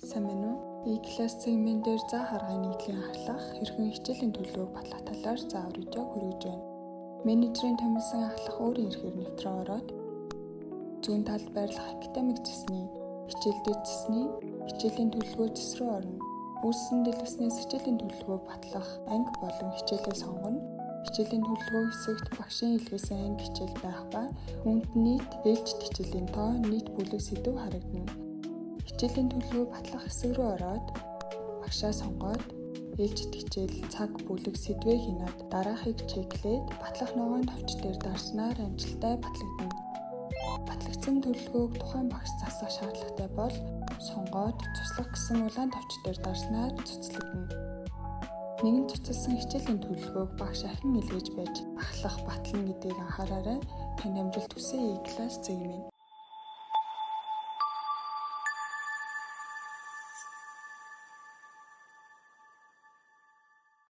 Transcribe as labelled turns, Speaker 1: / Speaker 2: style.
Speaker 1: Сайн байна уу? E-class сегмент дээр заа харгай нэгдлийн ахлах хэрхэн хичээлийн төлөвлөгөөг батлах талаар заавар видеог хүргэж байна. Менежерийн томилсон ахлах өөрийн эрхээр нэвтрэн ороод зүүн талд байрлах академик цэсний, хичээл дэд цэсний, хичээлийн төлөвлөгөө цэс рүү орно. Үүссэн дэлгэснээс хичээлийн төлөвлөгөөг батлах анги болон хичээлээ сонгоно. Хичээлийн төлөвлөгөө хэсэгт багшийн илгээсэн анги хичээл байх ба үүнд нийт ээлжит хичээлийн тоо, нийт бүлэг сэдэв харагдана. Хичээлийн төлөвлөгөө батлах хэсэг рүү ороод багшаа сонгоод ээлжит хичээл, цаг, бүлэг, сэдвээ хянаад дараахыг check лээд батлах ногоон товч дээр дарснаар амжилттай батлагдана. Батлагдсан төлөвлөгөөг тухайн багш засах шаардлагатай бол сонгоод цуцлах гэсэн улаан товч дээр дарснаар цуцлагдана. Нэгэн цуцалсан хичээлийн төлөвлөгөөг багш ахин илгээж байж ахлах батлана гэдгийг анхаараарай. Танд амжилт хүсье. E-class Цэг минь.